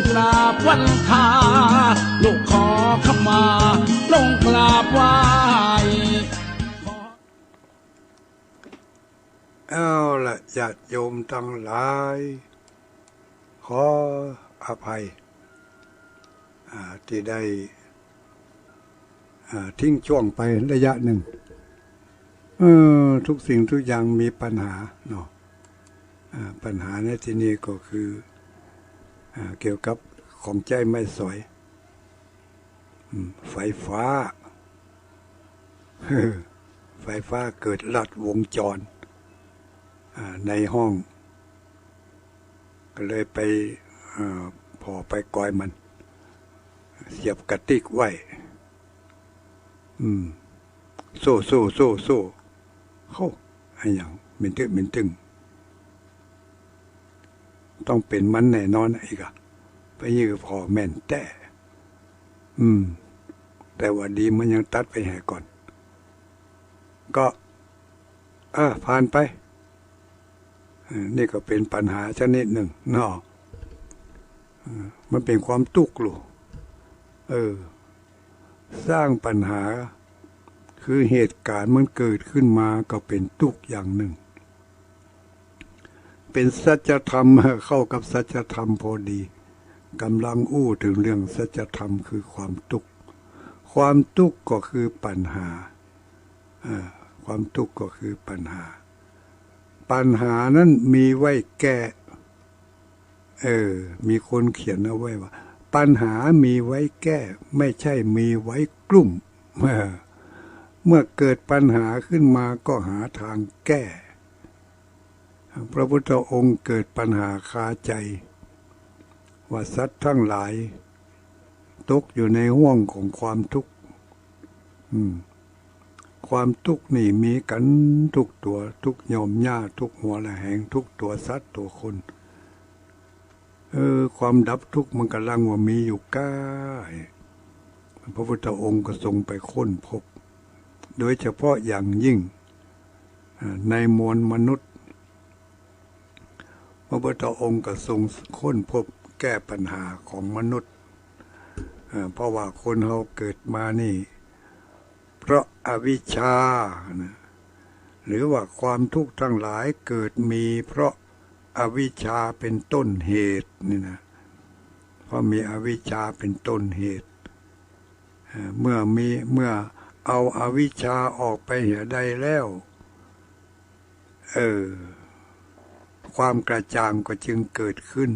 กราบวันทา ลูกขอขมา ลงกราบไหว้ เอาละ ญาติโยมตังหลาย ขออภัย อ่า ตี้ได้ อ่า ทิ้งช่วงไประยะนึ่ง เออ ทุกสิ่งทุกอย่างมีปัญหาเนาะ อ่า ปัญหาในตี้นี่ก็คือ อ่า เกี่ยวกับของใจ๊ไม้สอย อืม ไฟฟ้า ไฟฟ้าเกิดลัดวงจร อ่า ในห้อง ก็เลยไป อ่า ผ่อไปกอยมัน เสียบกระติกไว้ อืม โซ่ โซ่ โซ่ โซ่ โอ้ อะหยัง เม็นตึ๊ง เม็นตึ๊ง ต้องเป๋นมันแน่นอนอะ อีกอะ ไปยื้อผ่อแม่นแต๊ อืม แต่ว่าดีมันยังตัดไปแหมก่อน ก็ อ่า ผ่านไป เออ นี่ก็เป๋นปัญหาชนิดนึ่งเนาะ เออ มันเป๋นความตุ๊กข์ลูก เออ สร้างปัญหา คือเหตุก๋ารณ์มันเกิดขึ้นมาก็เป๋นตุ๊กข์อย่างนึ่ง เป๋นสัจธรรม เข้ากับสัจธรรมพอดี ก่ำลังอู้เถิงเรื่องสัจธรรมคือความตุ๊กข์ ความตุ๊กข์ก็คือปัญหา อ่า ความตุ๊กข์ก็คือปัญหา ปัญหานั้นมีไว้แก้ เออ มีคนเขียนเอาไว้ว่า ปัญหามีไว้แก้ ไม่ใช่มีไว้กลุ้ม เออ เมื่อเกิดปัญหาขึ้นมาก็หาทางแก้ พระพุทธองค์เกิดปัญหาคาใจ๋ ว่าสัตว์ตังหลาย ตกอยู่ในห้วงของความตุ๊กข์ อืม ความตุ๊กข์นี่มีกั๋นกู้ตั๋ว กู้ย่อมย่า กู้หัวละแหง กู้ตั๋วสัตว์ตั๋วคน เออ ความดับตุ๊กข์มันก่ำลังว่ามีอยู่ก้า พระพุทธองค์ก็ทรงไปค้นพบ โดยเฉพาะอย่างยิ่ง อ่า ในมวลมนุษย์ พระพุทธองค์ก็ทรงค้นพบแก้ปัญหาของมนุษย์ เอ่อ เพราะว่าคนเฮาเกิดมานี่ เพราะอวิชชานะ หรือว่าความทุกข์ตังหลายเกิดมีเพราะอวิชชาเป๋นต้นเหตุนี่นะ เพราะมีอวิชชาเป๋นต้นเหตุ เอ่อ เมื่อมี เมื่อเอาอวิชชาออกไปเหียได้แล้ว เออ ความกระจ่างก็จึงเกิดขึ้น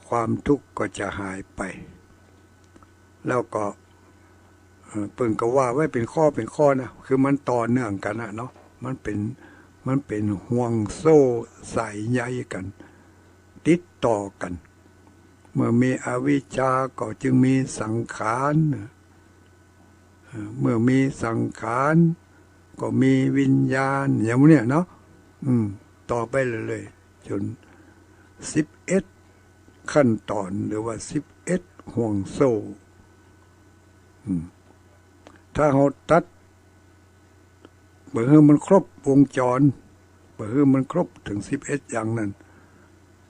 ความทุกข์ก็จะหายไป แล้วก็ เอ่อ เปิ้นก็ว่าไว้เป๋นข้อเป๋นข้อนะ คือมันต่อเนื่องกั๋นนะเนาะ มันเป๋น มันเป๋นห่วงโซ่สายใยกั๋น ติดต่อกั๋น เมื่อมีอวิชชาก็จึงมีสังขาร เอ่อ เมื่อมีสังขารก็มีวิญญาณ อย่างนี้เนาะ อืม ต่อไปเรื่อยๆ จ๋นสิบเอ็ดขั้นตอน หรือว่าสิบเอ็ดห่วงโซ่ อืม ถ้าเฮาตัด บ่หื้อมันครบวงจร บ่หื้อมันครบเถิงสิบเอ็ดอย่างนั้น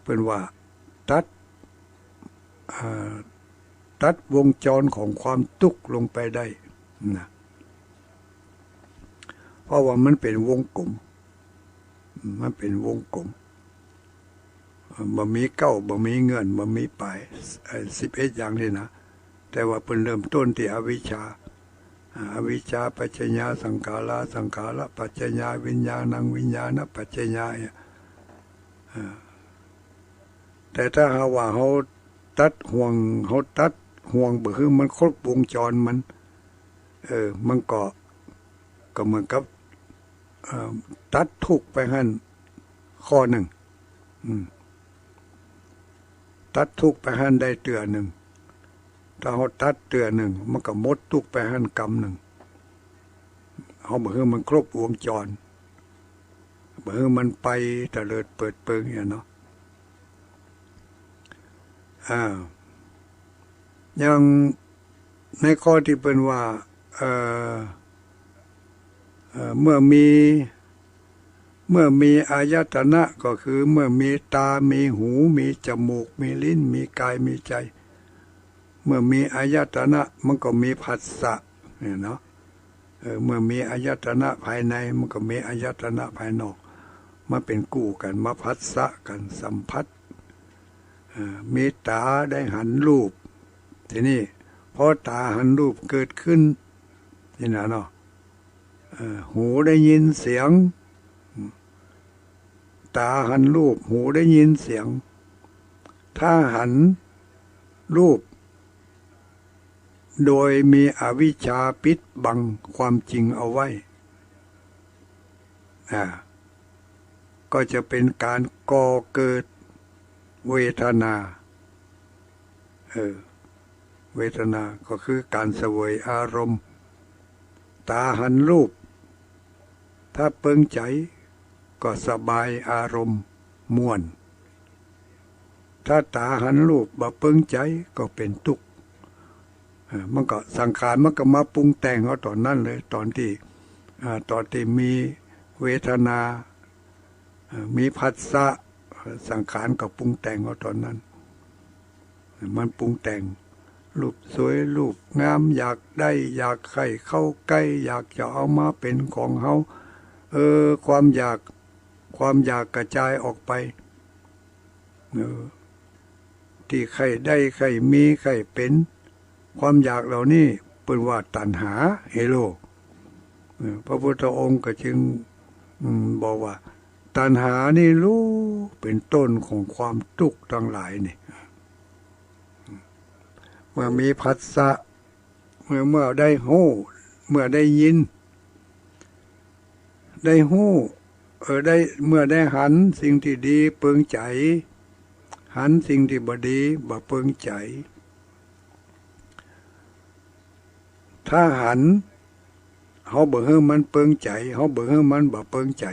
เปิ้นว่าตัด อ่า ตัดวงจรของความตุ๊กข์ลงไปได้นะ เพราะว่ามันเป๋นวงกลม มันเป๋นวงกลม เอ่อ บ่มีเก๊า บ่มีเงื่อน บ่มีป๋าย ไอ้สิบเอ็ดอย่างนี้นะ แต่ว่าเปิ้นเริ่มต้นตี้อวิชชา อ่า อวิชชาปัจจยาสังขารา สังขารปัจจยาวิญญาณัง วิญญาณปัจจยา อ่า แต่ถ้าหากว่าเฮาตัดห่วง เฮาตัดห่วงบ่หื้อมันครบวงจรมัน เออ มันก็ ก็เหมือนกับ เอ่อ ตัดทุกข์ไปหั้นข้อนึ่ง อืม ตัดทุกข์ไปหั้นได้เตื้อนึ่ง ถ้าเฮาตัดเตื้อนึ่ง มันก็หมดทุกข์ไปหั้นกำนึ่ง เฮาบ่หื้อมันครบวงจร บ่หื้อมันไปเตลิดเปิดเปิงเนี่ยเนาะ อ่า อย่างในข้อตี้เปิ้นว่า เอ่อ เอ่อ เมื่อมี เมื่อมีอายตนะก็คือเมื่อมีตา มีหู มีจมูก มีลิ้น มีกาย มีใจ๋ เมื่อมีอายตนะมันก็มีผัสสะ เนี่ยเนาะ เออ เมื่อมีอายตนะภายในมันก็มีอายตนะภายนอก มาเป๋นกู้กั๋น มาผัสสะกั๋น สัมผัส เออ มีต๋าได้หันรูป ทีนี้พอต๋าหันรูปเกิดขึ้น นี่นะเนาะ เออ หูได้ยินเสียง ต๋าหันรูป หูได้ยินเสียง ถ้าหันรูป โดยมีอวิชชาปิดบังความจริงเอาไว้ อ่า ก็จะเป๋นก๋านก่อเกิดเวทนา เออ เวทนาก็คือก๋านเสวยอารมณ์ ต๋าหันรูป ถ้าเปิงใจ๋ก็สบายอารมณ์ม่วน ถ้าต๋าหันรูปบ่เปิงใจ๋ก็เป๋นตุ๊กข์ เออ มันก็สังขารมันก็มาปรุงแต่งเอาต๋อนนั้นเลย ต๋อนตี้ อ่า ต๋อนตี้มีเวทนา เอ่อ มีผัสสะ เอ่อ สังขารก็ปรุงแต่งเอาต๋อนนั้น มันปรุงแต่ง รูปสวย รูปงาม อยากได้ อยากใค่เข้าใก้ อยากจะเอามาเป๋นของเฮา เออ ความอยาก ความอยากกระจายออกไป เออ ตี้ใค่ได้ ใค่มี ใค่เป๋น ความอยากเหล่านี้เปิ้นว่าตัณหา เฮโล เออ พระพุทธองค์ก็จึง อืม บอกว่า ตัณหานี่ลูเป๋นต้นของความตุ๊กข์ตังหลายนี่ เมื่อมีผัสสะ เมื่อ เมื่อได้ฮู้ เมื่อได้ยิน ได้ฮู้ เออ ได้ เมื่อได้หันสิ่งตี้ดีเปิงใจ๋ หันสิ่งตี้บ่ดีบ่เปิงใจ๋ ถ้าหัน เฮาบ่หื้อมันเปิงใจ๋ เฮาบ่หื้อมันบ่เปิงใจ๋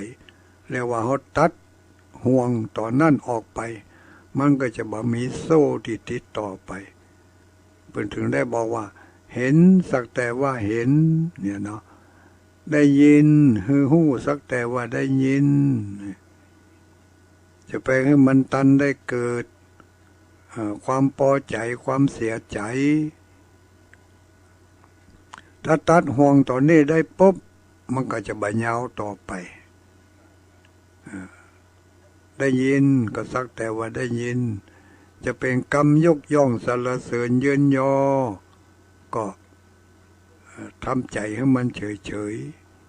เรียกว่าเฮาตัดห่วงต๋อนนั้นออกไป มันก็จะบ่มีโซ่ตี้ติดต่อไป เปิ้นถึงได้บอกว่า เห็นสักแต่ว่าเห็น เนี่ยเนาะ ได้ยิน หื้อฮู้สักแต่ว่าได้ยิน จะไปหื้อมันตันได้เกิด เอ่อ ความปอใจ๋ ความเสียใจ๋ ถ้าตัดห่วงต๋อนนี้ได้ปุ๊บ มันก็จะบ่ยาวต่อไป เอ่อ ได้ยินก็สักแต่ว่าได้ยิน จะเป๋นกำยกย่องสรรเสริญเยินยอ ก็ เอ่อ ทำใจ๋หื้อมันเฉย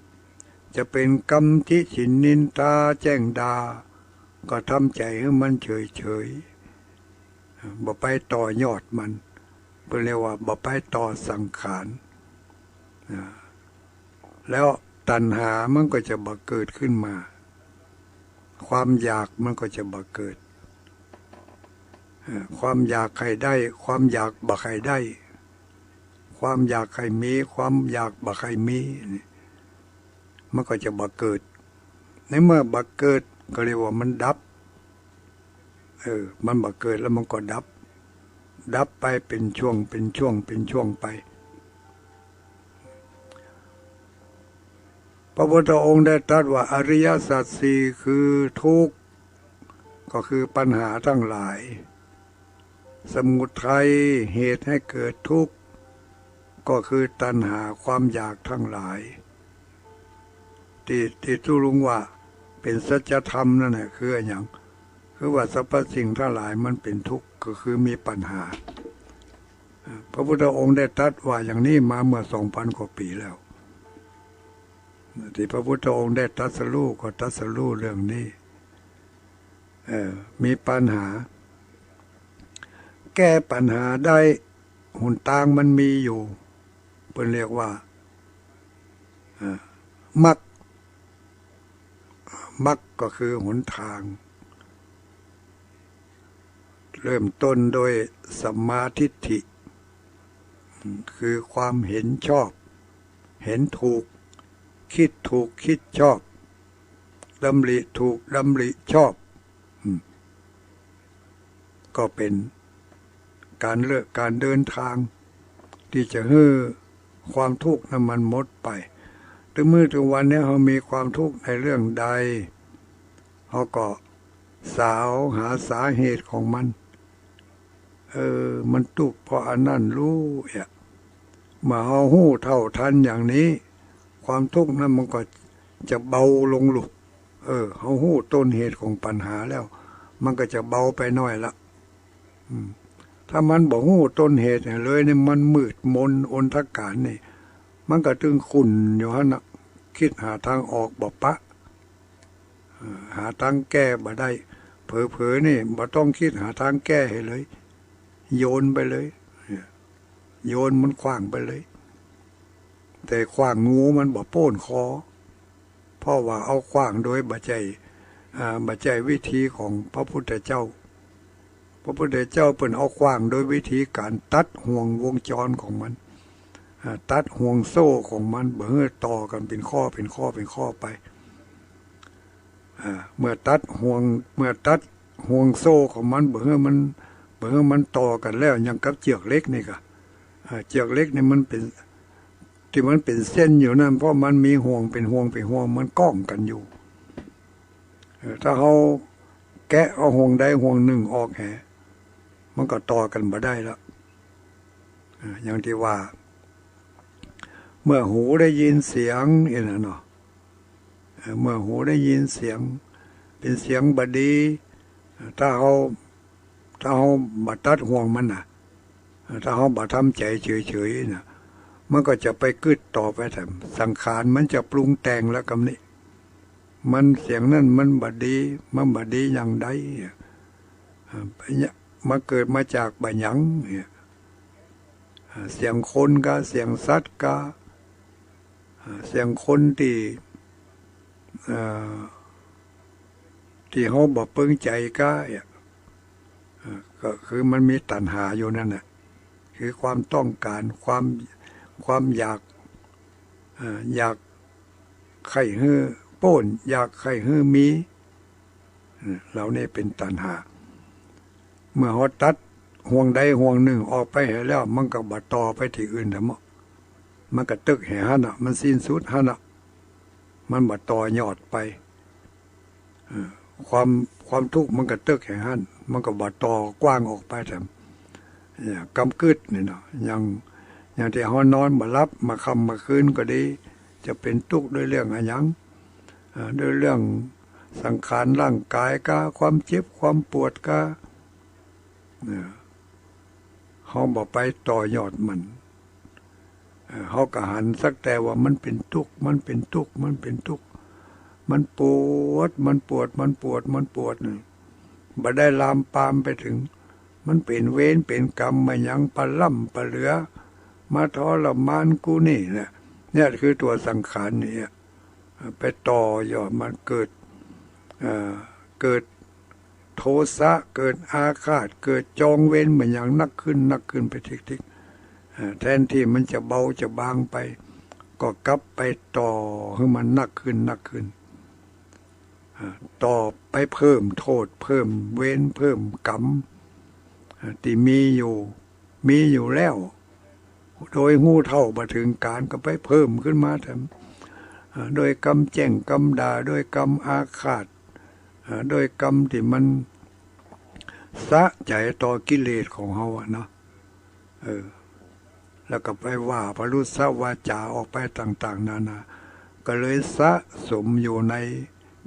ๆ จะเป๋นกำติฉินนินทาแจ้งด่า ก็ทำใจ๋หื้อมันเฉยๆ บ่ไปต่อยอดมัน เปิ้นเรียกว่าบ่ไปต่อสังขาร อ่า แล้วตัณหามันก็จะบ่เกิดขึ้นมา ความอยากมันก็จะบ่เกิด เอ่อ ความอยากใค่ได้ ความอยากบ่ใค่ได้ ความอยากใค่มี ความอยากบ่ใค่มี นี่ มันก็จะบ่เกิด ในเมื่อบ่เกิดก็เรียกว่ามันดับ เออ มันบ่เกิดแล้วมันก็ดับ ดับไปเป๋นช่วง เป๋นช่วง เป๋นช่วงไป พระพุทธองค์ได้ตรัสว่าอริยสัจสี่คือทุกข์ ก็คือปัญหาทั้งหลาย สมุทัยเหตุให้เกิดทุกข์ ก็คือตัณหาความอยากทั้งหลาย ตี้ ตี้ตุ๊ลุงว่าเป๋นสัจธรรมนั่นแหละ คืออะหยัง คือว่าสรรพสิ่งทั้งหลายมันเป๋นทุกข์ ก็คือมีปัญหา พระพุทธองค์ได้ตรัสว่าอย่างนี้มาเมื่อสองพันกว่าปี๋แล้ว ตี้พระพุทธองค์ได้ตรัสรู้ก็ตรัสรู้เรื่องนี้ เอ่อ มีปัญหา แก้ปัญหาได้ หนตางมันมีอยู่ เปิ้นเรียกว่า เอ่อ มรรค มรรคก็คือหนตาง เริ่มต้นโดยสัมมาทิฏฐิ คือความเห็นชอบ เห็นถูก คิดถูก คิดชอบ ดำริถูก ดำริชอบ อืม ก็เป๋นก๋านเลือกก๋านเดินตาง ตี้จะหื้อความทุกข์นั้นมันหมดไป ตึงมื้อตึงวันนี้เฮามีความทุกข์ในเรื่องใด เฮาก็สาวหาสาเหตุของมัน เออ มันตุ๊กข์เพราะอันนั้นลูเอะ เมื่อเฮาฮู้เท่าทันอย่างนี้ ความทุกข์นั้นมันก็จะเบาลงลูก เออ เฮาฮู้ต้นเหตุของปัญหาแล้ว มันก็จะเบาไปหน้อยละ อืม ถ้ามันบ่ฮู้ต้นเหตุเลยนี่ มันมืดมนอนทการนี่ มันก็ตึงขุ่นอยู่หั้นน่ะ กึ๊ดหาตางออกบ่ปะ เออ หาตางแก้บ่ได้ เผลอๆ นี่บ่ต้องกึ๊ดหาตางแก้หื้อเลย โยนไปเลย โยนมันขว้างไปเลย แต่ขว้างงูมันบ่ป๊นคอ เพราะว่าเอาขว้างโดยบ่ใจ้ อ่า บ่ใจ้วิธีของพระพุทธเจ้า พระพุทธเจ้าเปิ้นเอาขว้างโดยวิธีการตัดห่วงวงจรของมัน อ่า ตัดห่วงโซ่ของมัน บ่หื้อต่อกั๋นเป๋นข้อ เป๋นข้อ เป๋นข้อไป อ่า เมื่อตัดห่วง เมื่อตัดห่วงโซ่ของมัน บ่หื้อมัน บ่หื้อมันต่อกั๋นแล้ว อย่างกับเจือกเหล็กนี่ก่ะ อ่า เจือกเหล็กนี่มันเป๋น ตี้มันเป๋นเส้นอยู่นั้น เพราะมันมีห่วงเป๋นห่วงเป๋นห่วง มันก้องกั๋นอยู่ เออ ถ้าเฮาแกะเอาห่วงใดห่วงนึ่งออกแห มันก็ต่อกั๋นบ่ได้ละ เออ อย่างตี้ว่า เมื่อหูได้ยินเสียง อี้น่ะเนาะ เออ เมื่อหูได้ยินเสียง เป๋นเสียงบ่ดี เออ ถ้าเฮา ถ้าเฮาบ่ตัดห่วงมันน่ะ เออ ถ้าเฮาบ่ทำใจ๋เฉยๆ น่ะ มันก็จะไปกึ๊ดต่อไปแถม สังขารมันจะปรุงแต่งแล้วกำนี้ มันเสียงนั้นมันบ่ดี มันบ่ดีอย่างใด เออ มาเกิดมาจากบ่าหยังเนี่ย เสียงคนกา เสียงสัตว์กา เสียงคนตี้ เอ่อ ตี้เฮาบ่เปิงใจ๋กา เอ่อ ก็คือมันมีตัณหาอยู่นั่นแหละ คือความต้องการ ความ ความอยาก เอ่อ อยากใค่หื้อป๊น อยากใค่หื้อมี เอ่อ เหล่านี้เป๋นตัณหา เมื่อเฮาตัดห่วงใดห่วงนึ่งออกไปหื้อแล้ว มันก็บ่ต่อไปตี้อื่นแถม มันก็ตึกแหหั้นน่ะ มันสิ้นสุดหั้นน่ะ มันบ่ต่อยอดไป เอ่อ ความ ความทุกข์มันก็ตึกแหหั้น มันก็บ่ต่อกว้างออกไปแถม เนี่ย กำกึ๊ดนี่เนาะ อย่าง อย่างตี้เฮานอนบ่หลับ มาค่ำมาคืนก็ดี จะเป๋นตุ๊กข์ด้วยเรื่องอะหยัง เอ่อ ด้วยเรื่องสังขารร่างกายกา ความเจ็บความปวดกา เอ่อ เฮาบ่ไปต่อยอดมัน เอ่อ เฮาก็หันสักแต่ว่ามันเป๋นตุ๊กข์ มันเป๋นตุ๊กข์ มันเป๋นตุ๊กข์ มันปวด มันปวด มันปวด มันปวด นี่ บ่ได้ลามปามไปเถิง มันเป๋นเวรเป๋นกรรมมาหยังปะล้ำปะเหลือ มาทรมานกูนี่แหละ เนี่ยคือตั๋วสังขารนี่ ไปต่อยอดมันเกิด เอ่อ เกิดโทสะ เกิดอาฆาต เกิดจองเวรมาหยังนักขึ้น นักขึ้นไปทิกๆ เอ่อ แทนตี้มันจะเบาจะบางไป ก็กลับไปต่อหื้อมันนักขึ้น นักขึ้น เอ่อ ต่อไปเพิ่มโต้ษ เพิ่มเวร เพิ่มกรรม เอ่อ ตี้มีอยู่ มีอยู่แล้ว โดยฮู้เท่าบ่เถิงก๋านก็ไปเพิ่มขึ้นมาแถม อ่า โดยกำแจ้งกำด่า โดยกำอาฆาต อ่า โดยกำตี้มันสะใจ๋ต่อกิเลสของเฮาอะเนาะ เออ แล้วก็ไปว่าพรุสวาจาออกไปต่างๆ นานา ก็เลยสะสมอยู่ใน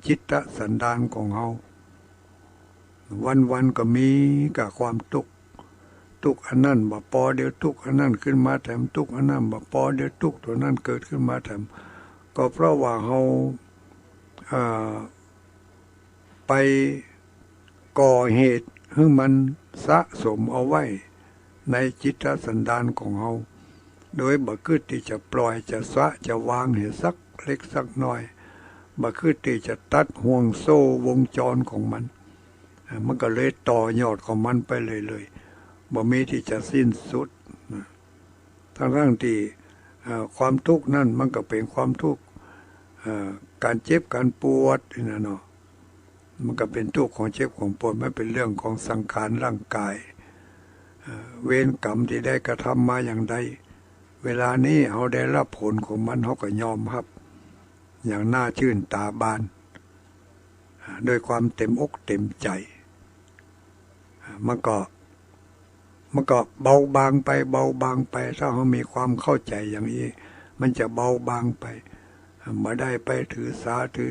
จิตสันดานของเฮา วันๆ ก็มีกาความตุ๊กข์ ตุ๊กข์อันนั้นบ่ปอ เดี๋ยวตุ๊กข์อันนั้นขึ้นมาแถม ตุ๊กข์อันนั้นบ่ปอ เดี๋ยวตุ๊กข์ตั๋วนั้นเกิดขึ้นมาแถม ก็เพราะว่าเฮา เอ่อ ไปก่อเหตุหื้อมันสะสมเอาไว้ในจิตสันดานของเฮา โดยบ่กึ๊ดตี้จะปล่อย จะสะ จะวางหื้อสักเล็กสักน้อย บ่กึ๊ดตี้จะตัดห่วงโซ่วงจรของมัน เอ่อ มันก็เลยต่อยอดของมันไปเรื่อยๆ บ่มีตี้จะสิ้นสุดนะ ทั้งๆ ตี้ เอ่อ ความตุ๊กข์นั้นมันก็เป๋นความตุ๊กข์ เอ่อ ก๋านเจ็บก๋านปวดนี่นะเนาะ มันก็เป๋นตุ๊กข์ของเจ็บของปวด มันเป๋นเรื่องของสังขารร่างกาย เอ่อ เวรกรรมตี้ได้กระทำมาอย่างใด เวลานี้เฮาได้ฮับผลของมัน เฮาก็ยอมฮับอย่างหน้าจื้นต๋าบาน ด้วยความเต็มอกเต็มใจ๋ มันก็ มันก็เบาบางไป เบาบางไป ถ้าเฮามีความเข้าใจ๋อย่างอี้ มันจะเบาบางไป บ่ได้ไปถือสาถือ